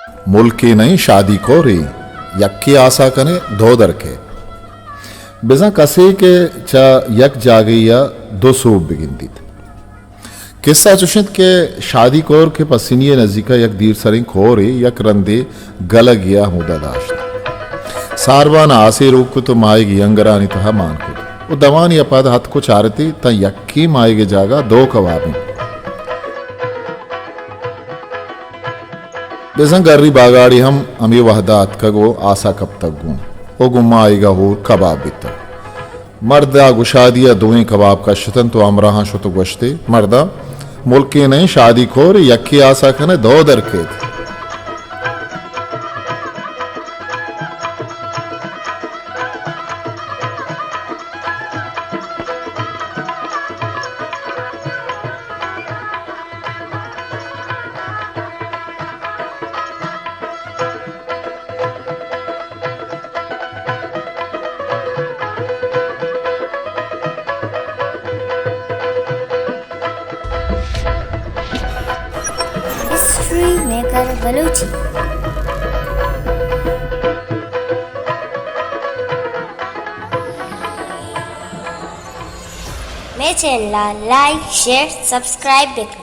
ملکے نئیں شادی کورے، یکے آسا کنے دو در کئیت۔ بزاں کسے کہ چہ یک جاگہے ءَ دو سوب بگندیت۔ کسہ چش انت کہ شادی کور کہ پسنی ءِ نزیک ءَ یک دیرسریں کورے یک رندے گلگے ءَ ہمودا داشت۔ ساربان ءَ آسے روک کت ءُ ماہیگی انگرانی تہا مان کت ءُ دوانی ءَ پد اتک ءُ چارتی تاں یکیں ماہیگ ءِ جاگہ دو کباب انت۔ بزاں گری باگاڑی ہم ہمے وہدا اتکگ ءُ آسا کپتگ گوں ءُ گوں ماہیگ ءَ ہور کباب بیتگ۔ مرد ءَ گشادی ءَ دوئیں کباب کشتنت ءُ ہمراہاں شت ءُ گوشت ئے، مرداں، ملکے نئیں شادی کور، یکے آسا کنے دو در کیت۔ History maker Balochi. مئے چینل ءَ لائک، شیئر، سبسکرائب بکن۔